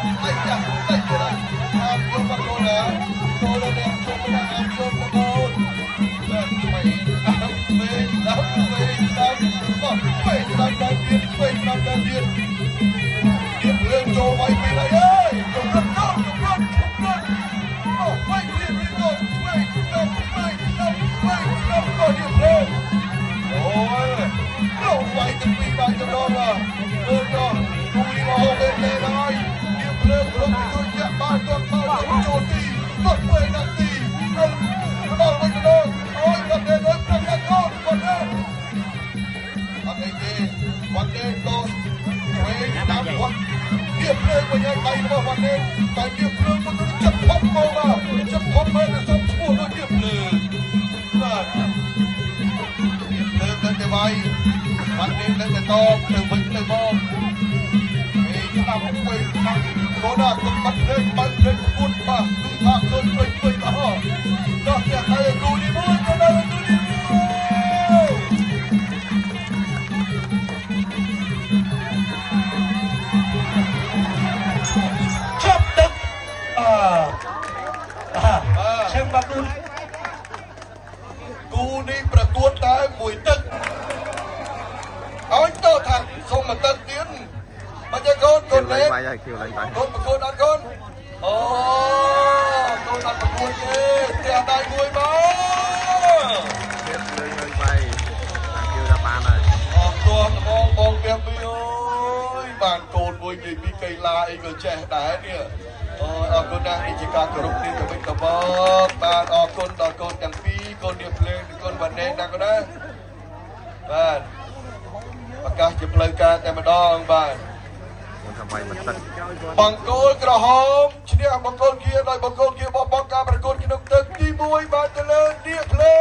អាយ៉ា តែទៀតហើយ អាមយកមកកូនណា កូននេះជុំណា អាមយកមកកូន បាទ ឆ្វេង ស្ដាំ ឆ្វេង ស្ដាំ ឆ្វេង ស្ដាំ បាទ ឆ្វេង ស្ដាំ ដល់ទៀត ឆ្វេង ស្ដាំ ដល់ទៀត ទៀតលើចូលវាយពីហើយ អើយ ជុំរត់ កូន ជុំរត់ ជុំរត់ អូ វាយទៀត ទៀតកូន ឆ្វេង ស្ដាំ ឆ្វេង ស្ដាំ ឆ្វេង ស្ដាំ កូន ទៀតលើ អូយ ចូលវាយទាំងពីរបាយម្ដង បាទ មើលចុះ គូនេះមកហូបទេហើយ ទៀបលើក្រុមជួយចាក់ បាល់ទាត់ បាល់ចូលទី ទាត់វិញដល់ទី ដល់វិញម្ដង អូយ គាត់ទេ អើយ ប្រកាសកូន គាត់ទេ អត់អីទេ គាត់ទេ កូន ឆ្វេង ស្ដាំ គាត់ទៀបលើវិញហើយ ដៃរបស់គាត់ទេ តែទៀបលើមកទៅ ចិត្តធំមក បាទ ចិត្តធំមែន សំឈ្មោះដូចទៀបលើ បាទ ទៀបលើទៅតែវាយ បាត់នេះទៅតែតបទៅវិញទៅមក ឯស្ដាប់វិញ ស្ដាប់កូនណា កុំបាត់លេខ បើកលេខប្រកួត បាទ គឺថាឃើញពេញពេញ អស់ដោះផ្ទះដៃគូនេះមួយ កូនដៃគូនេះមួយ ជប់ទឹក អឺ ឈឹង បាទ គូគូនេះប្រកួតតែមួយទឹក ឲ្យតថាសុំមកទឹកទៀត មកយកកូន កូនលេ បាយហើយ ខៀវឡើងបាយកូន ប្រកួតអត់កូន? អូ កូនអត់ប្រកួតទេ ផ្ទះដៃមួយមក ទៀតលើលើបាយ ខៀវដល់បានហើយ អរគុណបង បងផ្ទះពីអើយ បានកូនមួយនិយាយពីកីឡាអីក៏ចេះដែរនេះ អូ អរគុណណាស់ នេះជាការគោរពនេះទៅវិញទៅមក បាទ អរគុណដល់កូនទាំងពីរ កូននាភ្លេង កូនវ៉ាណេណាកូនណា បាទ ប្រកាសជាផ្លូវការតែម្ដង បាទ ខ្ញុំថាវាយមិនទឹក បង្គោលក្រហមឈ្នះបង្គោលគៀ ដោយបង្គោលគៀបោះបង់ការប្រកួតក្នុងទឹកទី1 បាទ ទៅលើនាគភ្លេ